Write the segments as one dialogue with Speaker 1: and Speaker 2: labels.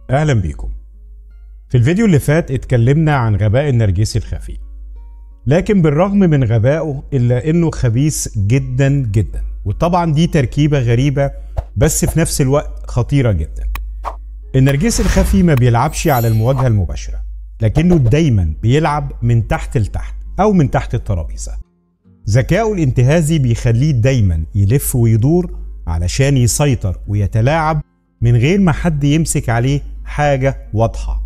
Speaker 1: أهلا بيكم. في الفيديو اللي فات اتكلمنا عن غباء النرجسي الخفي، لكن بالرغم من غبائه إلا إنه خبيث جدا جدا، وطبعا دي تركيبة غريبة بس في نفس الوقت خطيرة جدا. النرجسي الخفي ما بيلعبش على المواجهة المباشرة، لكنه دايما بيلعب من تحت لتحت أو من تحت الترابيزة. ذكائه الانتهازي بيخليه دايما يلف ويدور علشان يسيطر ويتلاعب من غير ما حد يمسك عليه حاجة واضحة.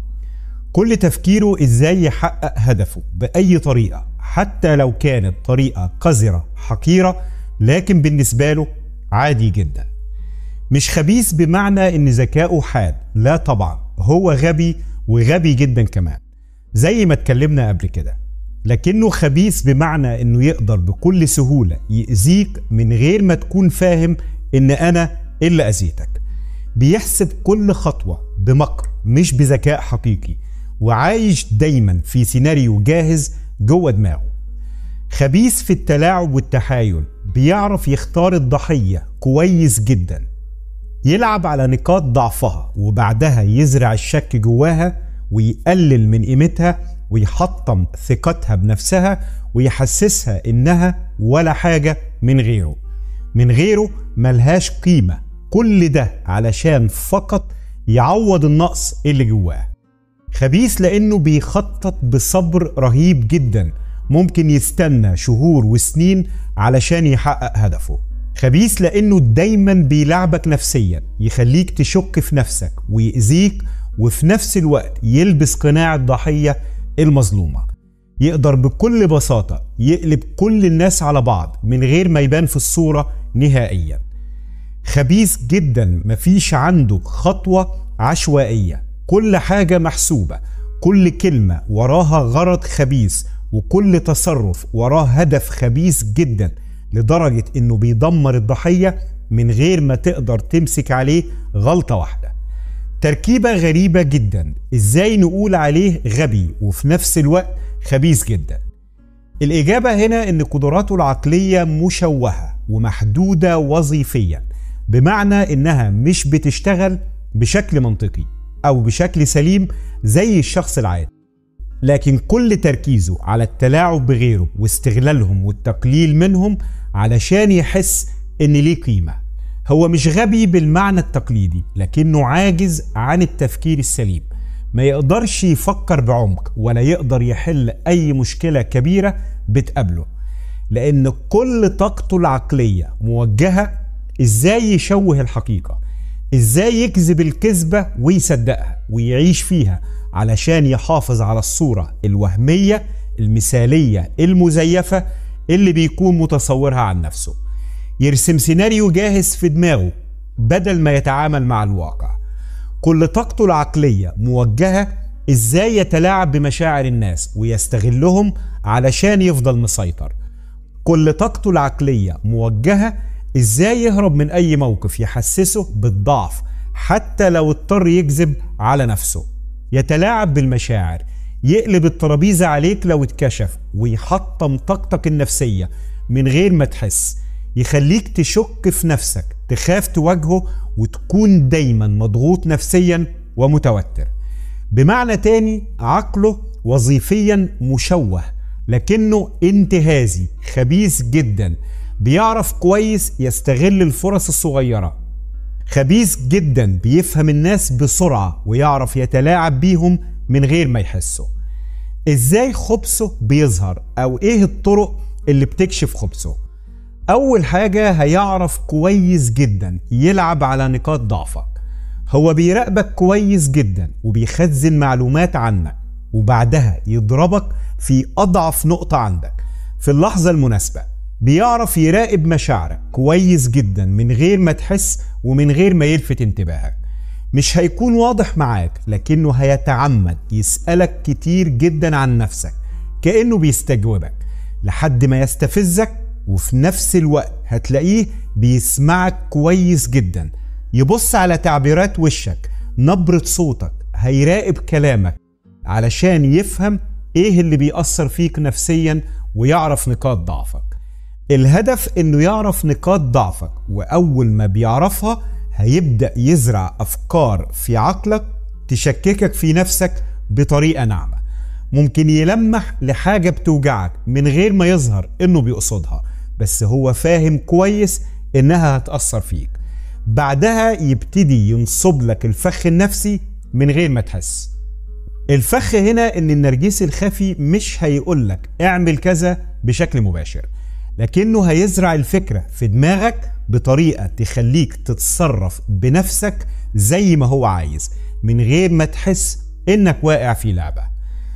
Speaker 1: كل تفكيره ازاي يحقق هدفه بأي طريقة، حتى لو كانت طريقة قذرة حقيرة، لكن بالنسبة له عادي جدا. مش خبيث بمعنى ان ذكائه حاد، لا طبعا، هو غبي وغبي جدا كمان زي ما اتكلمنا قبل كده، لكنه خبيث بمعنى انه يقدر بكل سهولة يأذيك من غير ما تكون فاهم ان انا اللي أذيتك. بيحسب كل خطوة بمكر مش بذكاء حقيقي، وعايش دايما في سيناريو جاهز جوه دماغه. خبيث في التلاعب والتحايل، بيعرف يختار الضحية كويس جدا، يلعب على نقاط ضعفها وبعدها يزرع الشك جواها ويقلل من قيمتها ويحطم ثقتها بنفسها ويحسسها إنها ولا حاجة من غيره، من غيره ملهاش قيمة. كل ده علشان فقط يعوض النقص اللي جواه. خبيث لأنه بيخطط بصبر رهيب جدا، ممكن يستنى شهور وسنين علشان يحقق هدفه. خبيث لأنه دايما بيلعبك نفسيا، يخليك تشك في نفسك ويأذيك، وفي نفس الوقت يلبس قناع الضحية المظلومة. يقدر بكل بساطة يقلب كل الناس على بعض من غير ما يبان في الصورة نهائيا. خبيث جدا، مفيش عنده خطوة عشوائية، كل حاجة محسوبة، كل كلمة وراها غرض خبيث، وكل تصرف وراه هدف خبيث جدا، لدرجة انه بيدمر الضحية من غير ما تقدر تمسك عليه غلطة واحدة. تركيبة غريبة جدا، ازاي نقول عليه غبي وفي نفس الوقت خبيث جدا؟ الإجابة هنا ان قدراته العقلية مشوهة ومحدودة وظيفيا، بمعنى انها مش بتشتغل بشكل منطقي او بشكل سليم زي الشخص العادي، لكن كل تركيزه على التلاعب بغيره واستغلالهم والتقليل منهم علشان يحس ان ليه قيمة. هو مش غبي بالمعنى التقليدي، لكنه عاجز عن التفكير السليم، ما يقدرش يفكر بعمق ولا يقدر يحل اي مشكلة كبيرة بتقابله، لان كل طاقته العقلية موجهة ازاي يشوه الحقيقة، ازاي يكذب الكذبة ويصدقها ويعيش فيها علشان يحافظ على الصورة الوهمية المثالية المزيفة اللي بيكون متصورها عن نفسه. يرسم سيناريو جاهز في دماغه بدل ما يتعامل مع الواقع. كل طاقته العقلية موجهة ازاي يتلاعب بمشاعر الناس ويستغلهم علشان يفضل مسيطر. كل طاقته العقلية موجهة ازاي يهرب من اي موقف يحسسه بالضعف حتى لو اضطر يكذب على نفسه. يتلاعب بالمشاعر، يقلب الترابيزة عليك لو اتكشف، ويحطم طاقتك النفسية من غير ما تحس، يخليك تشك في نفسك، تخاف تواجهه، وتكون دايما مضغوط نفسيا ومتوتر. بمعنى تاني، عقله وظيفيا مشوه لكنه انتهازي خبيث جدا، بيعرف كويس يستغل الفرص الصغيرة. خبيث جدا، بيفهم الناس بسرعة ويعرف يتلاعب بيهم من غير ما يحسوا. ازاي خبثه بيظهر او ايه الطرق اللي بتكشف خبثه؟ اول حاجة، هيعرف كويس جدا يلعب على نقاط ضعفك. هو بيراقبك كويس جدا وبيخزن معلومات عنك، وبعدها يضربك في اضعف نقطة عندك في اللحظة المناسبة. بيعرف يراقب مشاعرك كويس جدا من غير ما تحس ومن غير ما يلفت انتباهك. مش هيكون واضح معاك، لكنه هيتعمد يسألك كتير جدا عن نفسك كأنه بيستجوبك لحد ما يستفزك، وفي نفس الوقت هتلاقيه بيسمعك كويس جدا، يبص على تعبيرات وشك، نبرة صوتك، هيراقب كلامك علشان يفهم ايه اللي بيأثر فيك نفسيا ويعرف نقاط ضعفك. الهدف انه يعرف نقاط ضعفك، واول ما بيعرفها هيبدأ يزرع افكار في عقلك تشككك في نفسك بطريقة ناعمة. ممكن يلمح لحاجة بتوجعك من غير ما يظهر إنه بيقصدها، بس هو فاهم كويس إنها هتأثر فيك. بعدها يبتدي ينصب لك الفخ النفسي من غير ما تحس. الفخ هنا إن النرجسي الخفي مش هيقولك اعمل كذا بشكل مباشر، لكنه هيزرع الفكرة في دماغك بطريقة تخليك تتصرف بنفسك زي ما هو عايز من غير ما تحس إنك واقع في لعبة.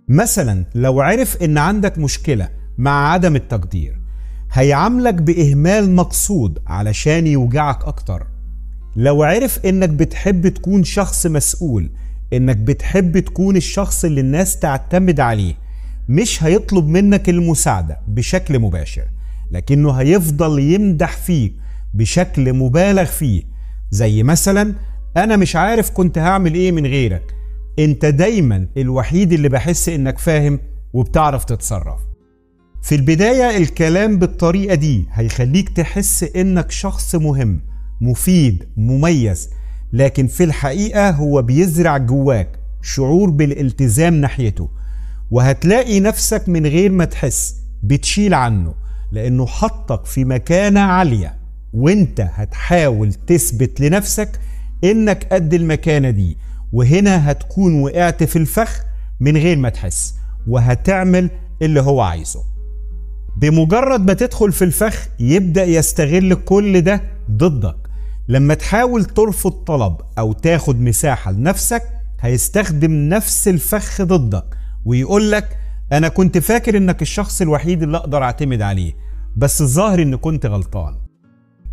Speaker 1: مثلا لو عرف إن عندك مشكلة مع عدم التقدير، هيعاملك بإهمال مقصود علشان يوجعك أكتر. لو عرف إنك بتحب تكون شخص مسؤول، إنك بتحب تكون الشخص اللي الناس تعتمد عليه، مش هيطلب منك المساعدة بشكل مباشر، لكنه هيفضل يمدح فيك بشكل مبالغ فيه، زي مثلا أنا مش عارف كنت هعمل إيه من غيرك، أنت دايما الوحيد اللي بحس إنك فاهم وبتعرف تتصرف. في البداية الكلام بالطريقة دي هيخليك تحس إنك شخص مهم، مفيد، مميز، لكن في الحقيقة هو بيزرع جواك شعور بالالتزام ناحيته، وهتلاقي نفسك من غير ما تحس بتشيل عنه، لأنه حطك في مكانة عالية، وانت هتحاول تثبت لنفسك إنك قد المكانة دي، وهنا هتكون وقعت في الفخ من غير ما تحس، وهتعمل اللي هو عايزه. بمجرد ما تدخل في الفخ يبدأ يستغل كل ده ضدك. لما تحاول ترفض طلب أو تاخد مساحة لنفسك، هيستخدم نفس الفخ ضدك ويقولك أنا كنت فاكر إنك الشخص الوحيد اللي أقدر أعتمد عليه، بس الظاهر إن كنت غلطان.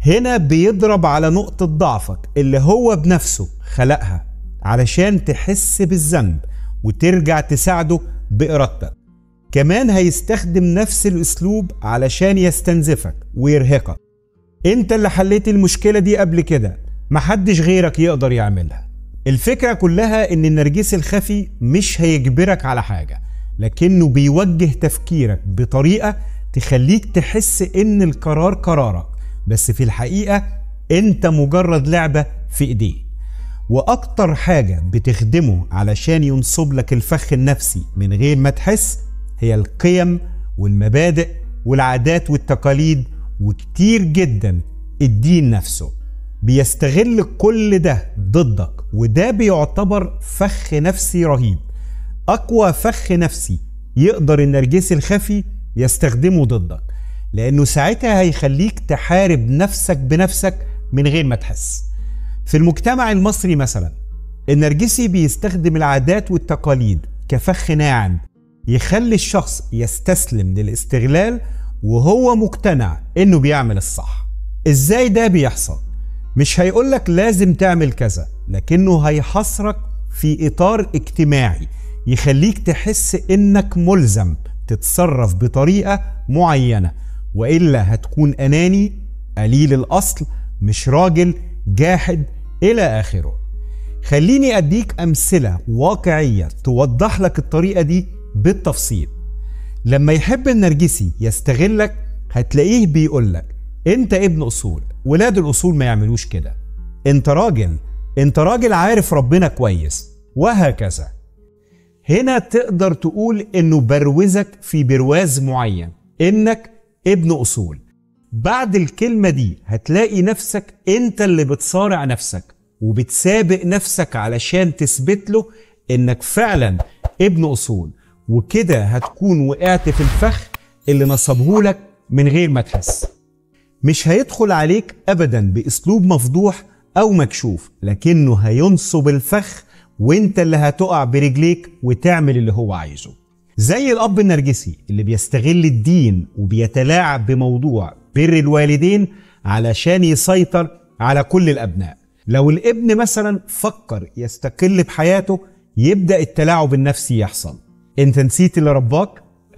Speaker 1: هنا بيضرب على نقطة ضعفك اللي هو بنفسه خلقها علشان تحس بالذنب وترجع تساعده بإرادتك. كمان هيستخدم نفس الأسلوب علشان يستنزفك ويرهقك. انت اللي حليت المشكلة دي قبل كده، محدش غيرك يقدر يعملها. الفكرة كلها ان النرجسي الخفي مش هيجبرك على حاجة، لكنه بيوجه تفكيرك بطريقة تخليك تحس ان القرار قرارك، بس في الحقيقة انت مجرد لعبة في ايديه. واكتر حاجة بتخدمه علشان ينصب لك الفخ النفسي من غير ما تحس هي القيم والمبادئ والعادات والتقاليد، وكتير جدا الدين نفسه بيستغل كل ده ضدك، وده بيعتبر فخ نفسي رهيب. أقوى فخ نفسي يقدر النرجسي الخفي يستخدمه ضدك، لأنه ساعتها هيخليك تحارب نفسك بنفسك من غير ما تحس. في المجتمع المصري مثلا، النرجسي بيستخدم العادات والتقاليد كفخ ناعم يخلي الشخص يستسلم للاستغلال وهو مقتنع انه بيعمل الصح. ازاي ده بيحصل؟ مش هيقولك لازم تعمل كذا، لكنه هيحصرك في اطار اجتماعي يخليك تحس انك ملزم تتصرف بطريقة معينة، وإلا هتكون اناني، قليل الاصل، مش راجل، جاحد، الى اخره. خليني اديك امثلة واقعية توضح لك الطريقة دي بالتفصيل. لما يحب النرجسي يستغلك هتلاقيه بيقولك انت ابن اصول، ولاد الاصول ما يعملوش كده، انت راجل، انت راجل عارف ربنا كويس، وهكذا. هنا تقدر تقول انه بروزك في برواز معين انك ابن اصول. بعد الكلمة دي هتلاقي نفسك انت اللي بتصارع نفسك وبتسابق نفسك علشان تثبت له انك فعلا ابن اصول، وكده هتكون وقعت في الفخ اللي نصبهولك من غير ما تحس. مش هيدخل عليك ابدا باسلوب مفضوح او مكشوف، لكنه هينصب الفخ وانت اللي هتقع برجليك وتعمل اللي هو عايزه. زي الاب النرجسي اللي بيستغل الدين وبيتلاعب بموضوع بر الوالدين علشان يسيطر على كل الابناء. لو الابن مثلا فكر يستقل بحياته يبدأ التلاعب النفسي يحصل. انت نسيت اللي رباك؟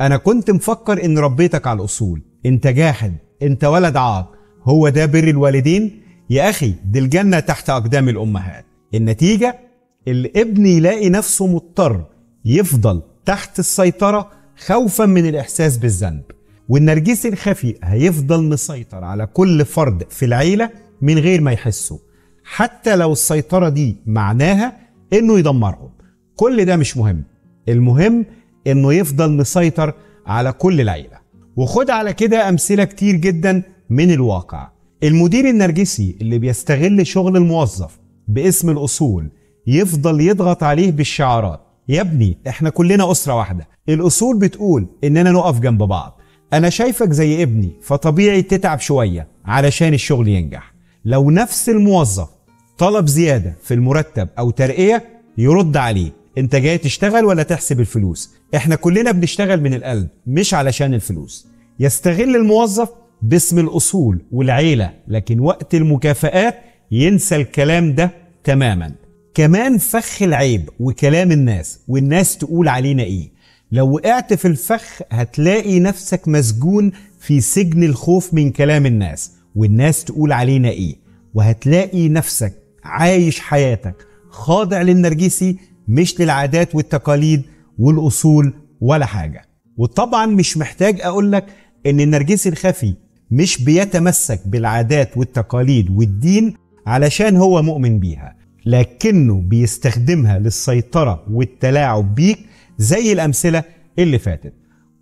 Speaker 1: انا كنت مفكر ان ربيتك على الاصول، انت جاحد، انت ولد عاق، هو ده بر الوالدين؟ يا اخي دي الجنة تحت اقدام الامهات. النتيجة الابن يلاقي نفسه مضطر يفضل تحت السيطرة خوفا من الاحساس بالذنب، والنرجسي الخفي هيفضل مسيطر على كل فرد في العيلة من غير ما يحسوا، حتى لو السيطرة دي معناها انه يدمرهم. كل ده مش مهم، المهم إنه يفضل مسيطر على كل العيلة. وخد على كده أمثلة كتير جدا من الواقع. المدير النرجسي اللي بيستغل شغل الموظف باسم الأصول، يفضل يضغط عليه بالشعارات: يا ابني احنا كلنا أسرة واحدة، الأصول بتقول إننا نقف جنب بعض، أنا شايفك زي ابني فطبيعي تتعب شوية علشان الشغل ينجح. لو نفس الموظف طلب زيادة في المرتب أو ترقية يرد عليه: أنت جاي تشتغل ولا تحسب الفلوس؟ احنا كلنا بنشتغل من القلب مش علشان الفلوس. يستغل الموظف باسم الأصول والعيلة، لكن وقت المكافآت ينسى الكلام ده تماما. كمان فخ العيب وكلام الناس والناس تقول علينا ايه. لو وقعت في الفخ هتلاقي نفسك مسجون في سجن الخوف من كلام الناس والناس تقول علينا ايه، وهتلاقي نفسك عايش حياتك خاضع للنرجسي مش للعادات والتقاليد والأصول ولا حاجة. وطبعا مش محتاج أقولك إن النرجسي الخفي مش بيتمسك بالعادات والتقاليد والدين علشان هو مؤمن بيها، لكنه بيستخدمها للسيطرة والتلاعب بيك زي الأمثلة اللي فاتت.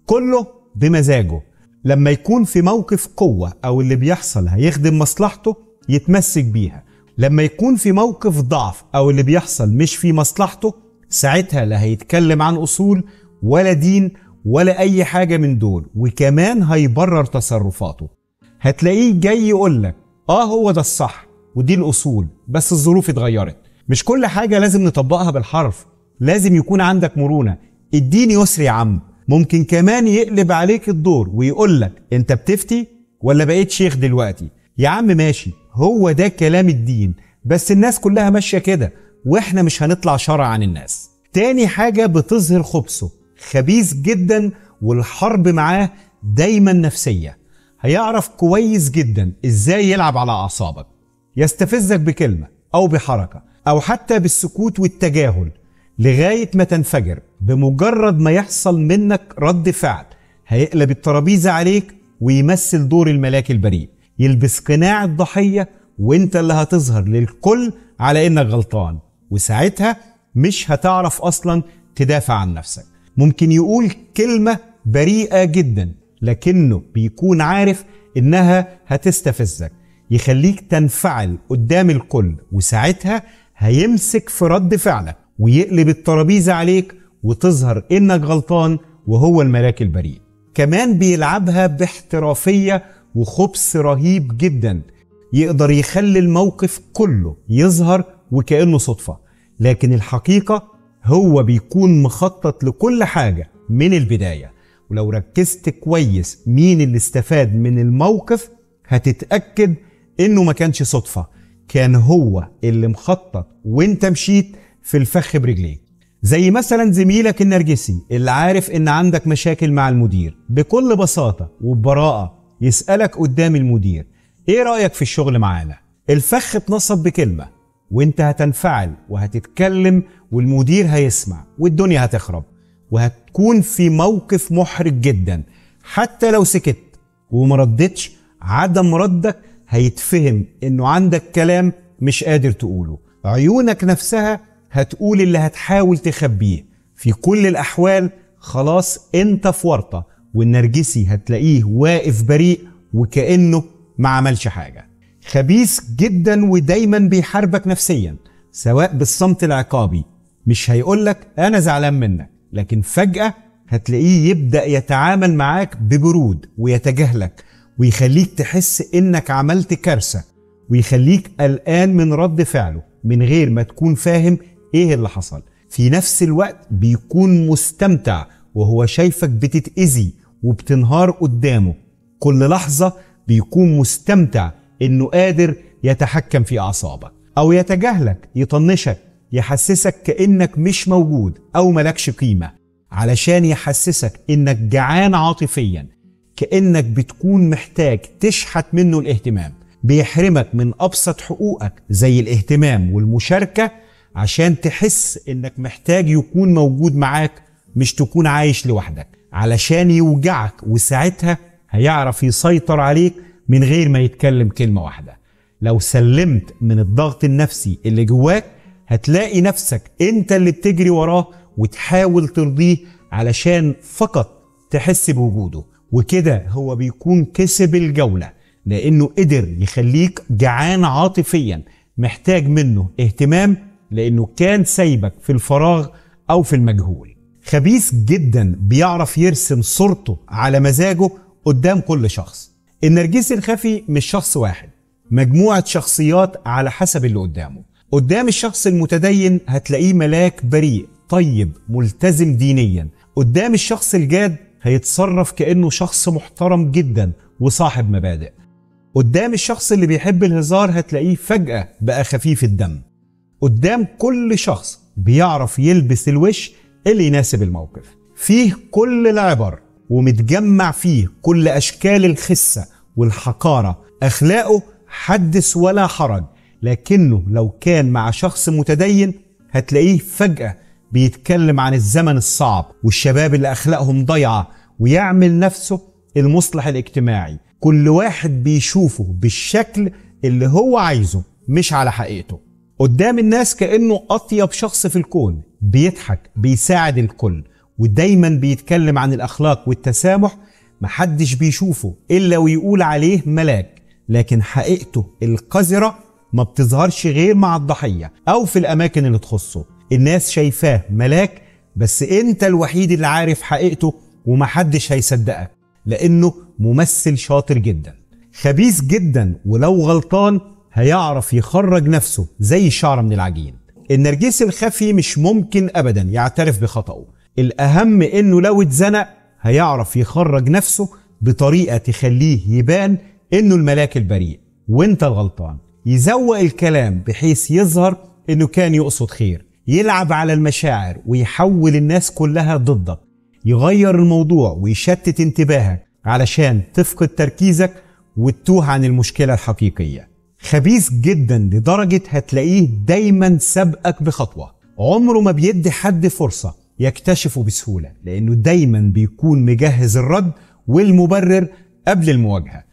Speaker 1: كله بمزاجه، لما يكون في موقف قوة أو اللي بيحصل هيخدم مصلحته يتمسك بيها، لما يكون في موقف ضعف أو اللي بيحصل مش في مصلحته ساعتها لا هيتكلم عن أصول ولا دين ولا أي حاجة من دول، وكمان هيبرر تصرفاته. هتلاقيه جاي يقولك هو ده الصح ودي الأصول، بس الظروف اتغيرت. مش كل حاجة لازم نطبقها بالحرف، لازم يكون عندك مرونة، اديني يسر يا عم. ممكن كمان يقلب عليك الدور ويقولك انت بتفتي ولا بقيت شيخ دلوقتي؟ يا عم ماشي، هو ده كلام الدين، بس الناس كلها ماشية كده واحنا مش هنطلع شرع عن الناس. تاني حاجة بتظهر خبثه، خبيث جدا والحرب معاه دايما نفسية. هيعرف كويس جدا ازاي يلعب على اعصابك، يستفزك بكلمة او بحركة او حتى بالسكوت والتجاهل لغاية ما تنفجر. بمجرد ما يحصل منك رد فعل هيقلب الترابيزة عليك ويمثل دور الملاك البريء، يلبس قناع الضحية وانت اللي هتظهر للكل على انك غلطان، وساعتها مش هتعرف اصلا تدافع عن نفسك. ممكن يقول كلمة بريئة جدا لكنه بيكون عارف انها هتستفزك، يخليك تنفعل قدام الكل، وساعتها هيمسك في رد فعلك ويقلب الترابيزة عليك وتظهر انك غلطان وهو الملاك البريء. كمان بيلعبها باحترافية وخبث رهيب جدا، يقدر يخلي الموقف كله يظهر وكأنه صدفة، لكن الحقيقة هو بيكون مخطط لكل حاجة من البداية. ولو ركزت كويس مين اللي استفاد من الموقف هتتأكد انه ما كانش صدفة، كان هو اللي مخطط وانت مشيت في الفخ برجليك. زي مثلا زميلك النرجسي اللي عارف ان عندك مشاكل مع المدير، بكل بساطة وببراءة يسألك قدام المدير ايه رأيك في الشغل معانا؟ الفخ اتنصب بكلمة وانت هتنفعل وهتتكلم والمدير هيسمع والدنيا هتخرب، وهتكون في موقف محرج جدا. حتى لو سكت ومردتش، عدم ردك هيتفهم انه عندك كلام مش قادر تقوله، عيونك نفسها هتقول اللي هتحاول تخبيه. في كل الأحوال خلاص انت في ورطة، والنرجسي هتلاقيه واقف بريء وكأنه ما عملش حاجة. خبيث جدا ودايما بيحاربك نفسيا، سواء بالصمت العقابي، مش هيقولك أنا زعلان منك، لكن فجأة هتلاقيه يبدأ يتعامل معاك ببرود ويتجاهلك ويخليك تحس إنك عملت كارثة، ويخليك قلقان من رد فعله من غير ما تكون فاهم إيه اللي حصل. في نفس الوقت بيكون مستمتع وهو شايفك بتتأذي وبتنهار قدامه. كل لحظة بيكون مستمتع إنه قادر يتحكم في أعصابك، أو يتجاهلك، يطنشك، يحسسك كأنك مش موجود أو ملكش قيمة، علشان يحسسك إنك جعان عاطفيا، كأنك بتكون محتاج تشحت منه الاهتمام. بيحرمك من أبسط حقوقك زي الاهتمام والمشاركة عشان تحس إنك محتاج يكون موجود معاك، مش تكون عايش لوحدك، علشان يوجعك، وساعتها هيعرف يسيطر عليك من غير ما يتكلم كلمة واحدة. لو سلمت من الضغط النفسي اللي جواك هتلاقي نفسك انت اللي بتجري وراه وتحاول ترضيه علشان فقط تحس بوجوده، وكده هو بيكون كسب الجولة، لأنه قدر يخليك جعان عاطفيا محتاج منه اهتمام، لأنه كان سايبك في الفراغ أو في المجهول. خبيث جدا، بيعرف يرسم صورته على مزاجه قدام كل شخص. النرجسي الخفي مش شخص واحد، مجموعة شخصيات على حسب اللي قدامه. قدام الشخص المتدين هتلاقيه ملاك بريء طيب ملتزم دينيا. قدام الشخص الجاد هيتصرف كأنه شخص محترم جدا وصاحب مبادئ. قدام الشخص اللي بيحب الهزار هتلاقيه فجأة بقى خفيف الدم. قدام كل شخص بيعرف يلبس الوش اللي يناسب الموقف. فيه كل العبر ومتجمع فيه كل أشكال الخسة والحقارة. أخلاقه حدث ولا حرج، لكنه لو كان مع شخص متدين هتلاقيه فجأة بيتكلم عن الزمن الصعب والشباب اللي أخلاقهم ضايعة، ويعمل نفسه المصلح الاجتماعي. كل واحد بيشوفه بالشكل اللي هو عايزه مش على حقيقته. قدام الناس كأنه أطيب شخص في الكون، بيضحك، بيساعد الكل، ودايما بيتكلم عن الأخلاق والتسامح. محدش بيشوفه إلا ويقول عليه ملاك، لكن حقيقته القذرة ما بتظهرش غير مع الضحية أو في الأماكن اللي تخصه. الناس شايفاه ملاك، بس أنت الوحيد اللي عارف حقيقته ومحدش هيصدقك، لأنه ممثل شاطر جدا. خبيث جدا، ولو غلطان هيعرف يخرج نفسه زي الشعرة من العجين. النرجسي الخفي مش ممكن أبدا يعترف بخطأه. الأهم إنه لو اتزنق هيعرف يخرج نفسه بطريقة تخليه يبان إنه الملاك البريء وإنت الغلطان. يزوق الكلام بحيث يظهر إنه كان يقصد خير، يلعب على المشاعر ويحول الناس كلها ضدك، يغير الموضوع ويشتت انتباهك علشان تفقد تركيزك وتتوه عن المشكلة الحقيقية. خبيث جدا لدرجة هتلاقيه دايما سابقك بخطوة، عمره ما بيدي حد فرصة يكتشفه بسهولة، لأنه دايما بيكون مجهز الرد والمبرر قبل المواجهة.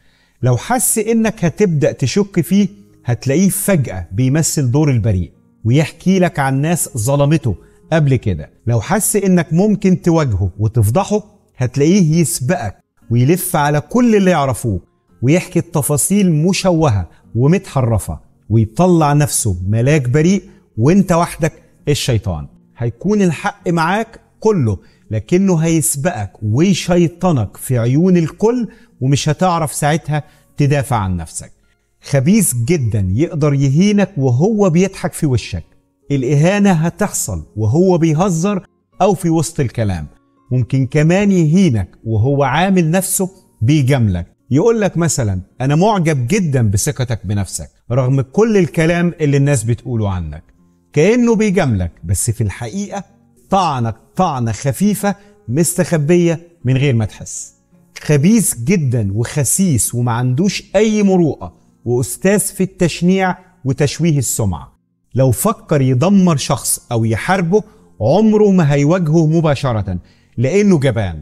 Speaker 1: لو حس إنك هتبدأ تشك فيه هتلاقيه فجأة بيمثل دور البريء ويحكي لك عن ناس ظلمته قبل كده. لو حس إنك ممكن تواجهه وتفضحه هتلاقيه يسبقك ويلف على كل اللي يعرفوه ويحكي التفاصيل مشوهة ومتحرفة ويطلع نفسه ملاك بريء وانت وحدك الشيطان. هيكون الحق معاك كله، لكنه هيسبقك ويشيطنك في عيون الكل ومش هتعرف ساعتها تدافع عن نفسك. خبيث جدا، يقدر يهينك وهو بيضحك في وشك. الإهانة هتحصل وهو بيهزر أو في وسط الكلام. ممكن كمان يهينك وهو عامل نفسه بيجاملك، يقولك مثلا أنا معجب جدا بثقتك بنفسك رغم كل الكلام اللي الناس بتقوله عنك، كأنه بيجاملك بس في الحقيقة طعنك طعنة خفيفة مستخبية من غير ما تحس. خبيث جدا وخسيس وما عندوش أي مروءة، وأستاذ في التشنيع وتشويه السمعة. لو فكر يدمر شخص أو يحاربه عمره ما هيواجهه مباشرة لأنه جبان.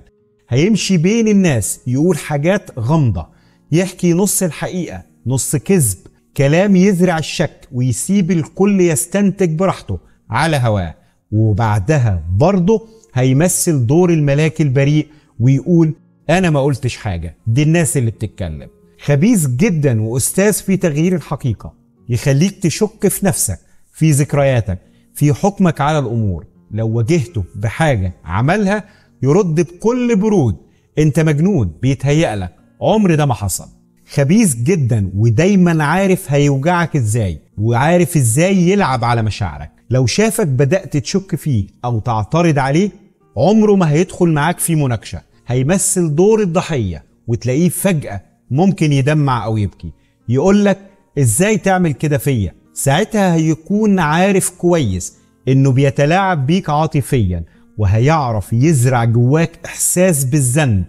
Speaker 1: هيمشي بين الناس يقول حاجات غامضة، يحكي نص الحقيقة نص كذب، كلام يزرع الشك ويسيب الكل يستنتج براحته على هواه. وبعدها برضه هيمثل دور الملاك البريء ويقول أنا ما قلتش حاجة، دي الناس اللي بتتكلم. خبيث جدا وأستاذ في تغيير الحقيقة، يخليك تشك في نفسك، في ذكرياتك، في حكمك على الأمور. لو واجهته بحاجة عملها يرد بكل برود انت مجنون، بيتهيألك، عمر ده ما حصل. خبيث جدا ودايما عارف هيوجعك ازاي وعارف ازاي يلعب على مشاعرك. لو شافك بدأت تشك فيه او تعترض عليه عمره ما هيدخل معاك في مناقشة، هيمثل دور الضحية وتلاقيه فجأة ممكن يدمع او يبكي، يقولك ازاي تعمل كده فيا. ساعتها هيكون عارف كويس انه بيتلاعب بيك عاطفيا، وهيعرف يزرع جواك احساس بالذنب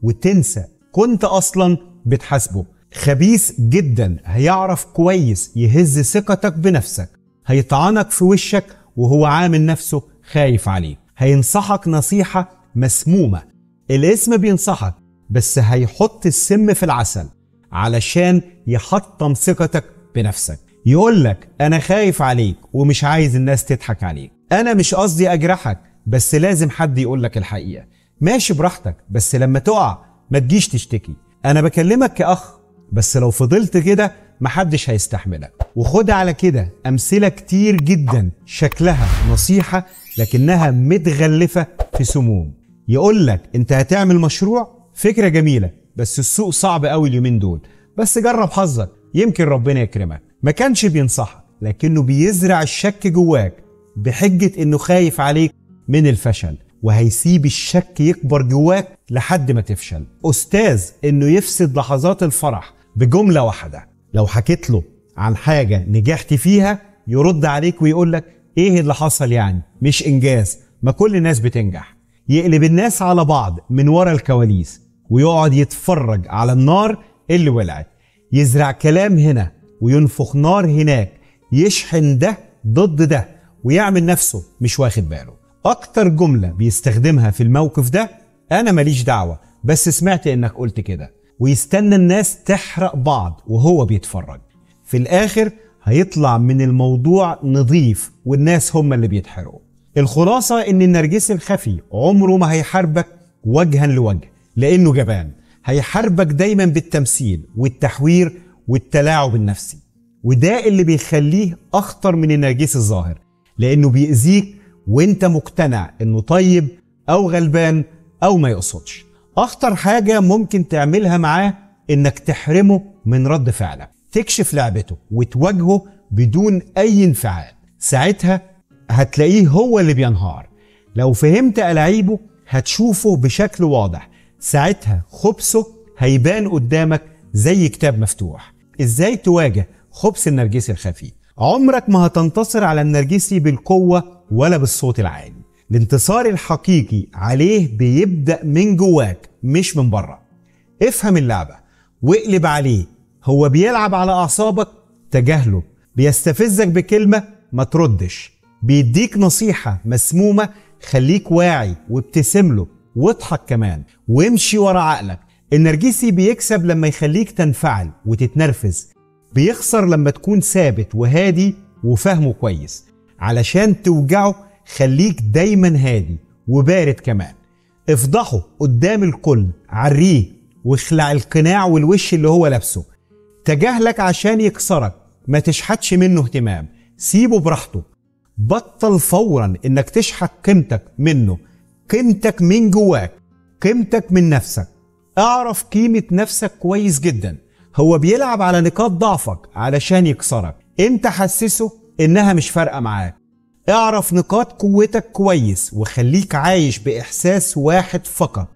Speaker 1: وتنسى كنت اصلا بتحاسبه. خبيث جدا، هيعرف كويس يهز ثقتك بنفسك، هيطعنك في وشك وهو عامل نفسه خايف عليك، هينصحك نصيحة مسمومة. الاسم بينصحك بس هيحط السم في العسل علشان يحطم ثقتك بنفسك، يقولك أنا خايف عليك ومش عايز الناس تضحك عليك، أنا مش قصدي أجرحك بس لازم حد يقولك الحقيقة، ماشي براحتك بس لما تقع ما تجيش تشتكي، أنا بكلمك كأخ بس لو فضلت كده محدش هيستحملك. وخد على كده أمثلة كتير جدا شكلها نصيحة لكنها متغلفة في سموم. يقولك أنت هتعمل مشروع، فكرة جميلة بس السوق صعب قوي اليومين دول، بس جرب حظك يمكن ربنا يكرمك. ما كانش بينصحك لكنه بيزرع الشك جواك بحجة انه خايف عليك من الفشل، وهيسيب الشك يكبر جواك لحد ما تفشل. أستاذ انه يفسد لحظات الفرح بجملة واحدة، لو حكيت له عن حاجة نجحت فيها يرد عليك ويقولك ايه اللي حصل يعني، مش انجاز، ما كل الناس بتنجح. يقلب الناس على بعض من ورا الكواليس ويقعد يتفرج على النار اللي ولعت، يزرع كلام هنا وينفخ نار هناك، يشحن ده ضد ده ويعمل نفسه مش واخد باله. أكتر جملة بيستخدمها في الموقف ده أنا ماليش دعوة بس سمعت إنك قلت كده، ويستنى الناس تحرق بعض وهو بيتفرج. في الآخر هيطلع من الموضوع نظيف والناس هم اللي بيتحرقوا. الخلاصة إن النرجسي الخفي عمره ما هيحاربك وجها لوجه لأنه جبان، هيحاربك دايما بالتمثيل والتحوير والتلاعب النفسي، وده اللي بيخليه أخطر من النرجسي الظاهر، لأنه بيأذيك وانت مقتنع انه طيب أو غلبان أو ما يقصدش. أخطر حاجة ممكن تعملها معاه إنك تحرمه من رد فعلك، تكشف لعبته وتواجهه بدون أي انفعال، ساعتها هتلاقيه هو اللي بينهار. لو فهمت ألاعيبه هتشوفه بشكل واضح، ساعتها خبثه هيبان قدامك زي كتاب مفتوح. ازاي تواجه خبث النرجسي الخفي؟ عمرك ما هتنتصر على النرجسي بالقوة ولا بالصوت العالي. الانتصار الحقيقي عليه بيبدأ من جواك مش من بره. افهم اللعبة واقلب عليه. هو بيلعب على أعصابك تجاهله، بيستفزك بكلمة ما تردش، بيديك نصيحة مسمومة خليك واعي وابتسم له واضحك كمان وامشي ورا عقلك. النرجسي بيكسب لما يخليك تنفعل وتتنرفز، بيخسر لما تكون ثابت وهادي وفهمه كويس. علشان توجعه خليك دايما هادي وبارد كمان. افضحه قدام الكل، عريه واخلع القناع والوش اللي هو لابسه. تجاهلك عشان يكسرك، ما تشحتش منه اهتمام، سيبه براحته. بطل فورا انك تشحت قيمتك منه، قيمتك من جواك، قيمتك من نفسك. اعرف قيمة نفسك كويس جدا. هو بيلعب على نقاط ضعفك علشان يكسرك، انت حسسه انها مش فارقة معاك. اعرف نقاط قوتك كويس وخليك عايش بإحساس واحد فقط: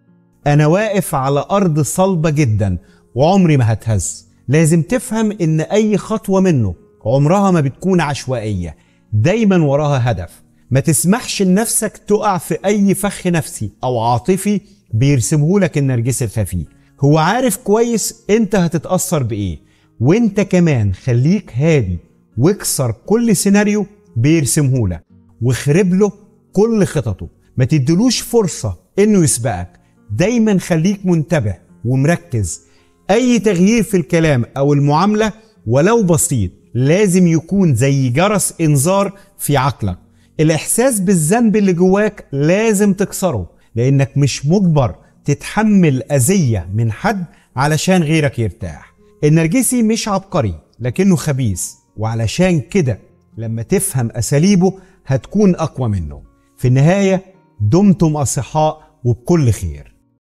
Speaker 1: انا واقف على ارض صلبة جدا وعمري ما هتهز. لازم تفهم ان اي خطوة منه عمرها ما بتكون عشوائية، دايما وراها هدف. ما تسمحش لنفسك تقع في اي فخ نفسي او عاطفي بيرسمهولك النرجسي الخفي. هو عارف كويس انت هتتأثر بايه، وانت كمان خليك هادي واكسر كل سيناريو بيرسمهولك واخرب له كل خططه. ما تدلوش فرصة انه يسبقك، دايما خليك منتبه ومركز. اي تغيير في الكلام او المعاملة ولو بسيط لازم يكون زي جرس انذار في عقلك. الاحساس بالذنب اللي جواك لازم تكسره، لانك مش مجبر تتحمل اذية من حد علشان غيرك يرتاح. النرجسي مش عبقري لكنه خبيث، وعلشان كده لما تفهم اساليبه هتكون اقوى منه. في النهاية دمتم اصحاء وبكل خير.